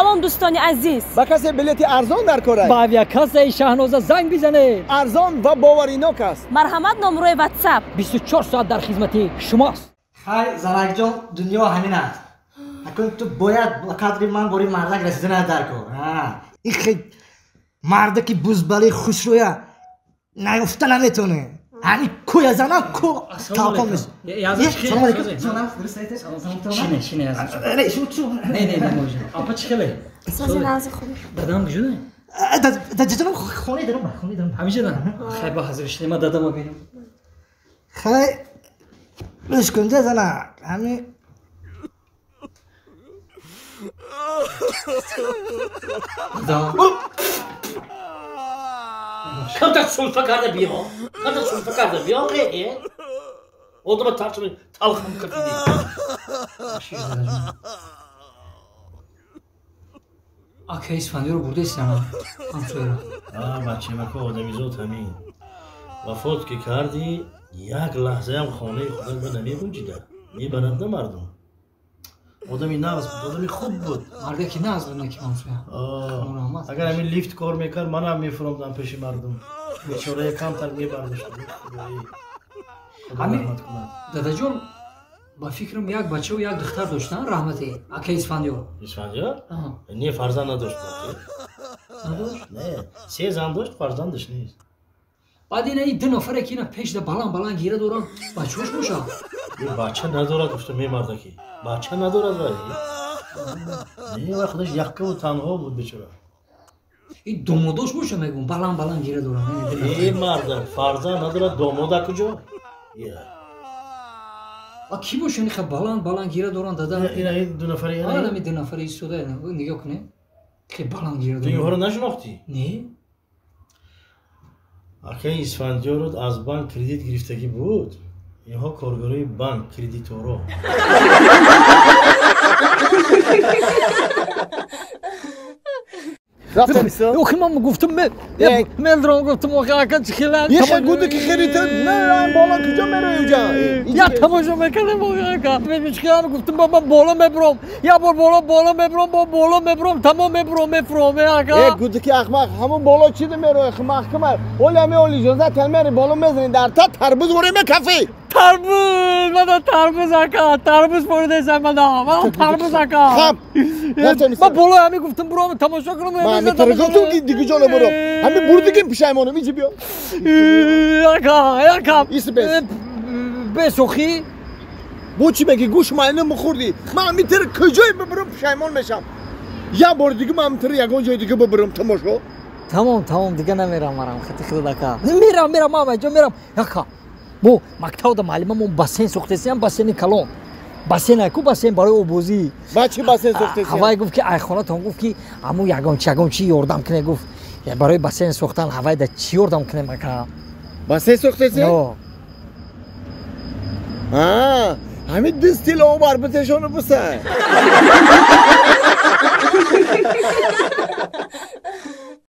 Салом дӯстони азиз. Ба касе билети арзон дар кор аст? Ба авиакассаи Шаҳноза занг бизанед. Арзон ва боваринок аст. Марҳамат, номрои WhatsApp. 24 соат дар хизмати шумост. Хай, занакҷон, дунё ҳамин аст. Акун ту бояд ба қадри ман бори мардак расиданат дар кор. Ин хел мардаки бузбалаи хушрӯя наёфта наметавонӣ. Ҳамин кӯя занам ку талқон меш. Салом алейкум. Шине, шине азиз. Не, не, не, можем. Апа чӣ хеле? Сози нағзи хуб. Дадам куҷо? Дадаҷонам хонаи даром, хонаи даром. Ҳамиҷа дан? Хай ба ҳазир шине, ман дадама бинам. Хай, гӯш кун да зана, ҳамин камтар сулфа карда биё, камтар сулфа карда биё, одама тарчуни талхам кардиди. Ака Исфандиёро бурдесиама ҳамсояро. Бачамако, одамизод ҳамин. Вафот ки кардӣ, як лаҳзаям хонаи худат ба намегунҷида, мебаранда мардум. Одами нағз буд, одами хуб буд. Мардаки нағз буд, неки ҳамсоя. Агар ҳамин лифт кор мекард, манам мефуромдам пеши мардум. Бечорае камтар мебардошт. Ҳамин дадаҷон, ба фикрам як бачаву як духтар доштан, раҳмати ака Исфандиёр. Исфандиёр? Не, фарзанд надошт. Надошт? Не, се зан дошт, фарзандаш нест. Баъд ина ин ду нафаре ки ина пешда баланд баланд гира доранд, бачаҳош бошад? Бача надорад, гуфта мемардаки. Бача надорад вай. Не, вай худаш яккаву танҳо буд бечора. Ин домодош боша мегӯм, баланд баланд гира доранд. Э мардак, фарзанд надорад, домода куҷо? А ки боша иниха баланд баланд гира доранд дада? Ина ин ду нафари? Ана ду нафари истода, нигоҳ кунед. Хеле баланд гира Ту доранд. инҳоро нашинохтӣ? Не. Акаи Исфандиёро аз банк кредит гирифтагӣ буд. Инҳо коргарои банк, кредиторо. Рафтам исто? Охи ман гуфтам, мелдром гуфтам, охи ака чӣ хеле. Яхе гуду ки херите, не, боло куҷо мерои уҷа? Як тамошо мекардем, охи ака. Чӣ хеле гуфтам, ман боло мебурам. Як бор боло боло мебурам, бо боло мебурам, тамом мебурам, мефурам, ака. Э гуду ки ахмақ, ҳамон боло чӣ мерои, маҳкама. Оли ҳами оли иҷозат мери боло мезани, дар та тарбуз воре мекафӣ. Тарбуз, мана тарбуз ака, тарбуз бурдесам мана, мана тарбуз ака. Хаб. Ман боло ҳами гуфтам бурам тамошо кунам. Ман ҳами тарготум ки диги ҷоно бурам. Ҳами бурдигим пушаймонам, иҷи биё. Ака, ака. Иси бес. Бес охи. Бо чӣ мегӣ, гӯш майна мухӯрдӣ. Ман ҳами тир куҷое бибурам пушаймон мешам. Як бор дига ман ҳами тир ягон ҷои дига бибурам тамошо. Тамом, тамом, дига намерам марам, хати худат ака. Мерам, мерам, ман ҷо мерам. Ака. Мо мактабда муаллимамон бассейн сохтесиям, бассейни калон. Бассейн айку бассейн барои обозӣ. Ба чӣ бассейн сохтесиям? Ҳавай гуфт ки айхонатон гуфт ки ҳамун ягончи ягончи ёрдам кунед гуфт. Барои бассейн сохтан ҳавайда чӣ ёрдам кунем ака? Бассейн сохтесиям? Ё. А, ҳамин ду стил об арбитешону буса.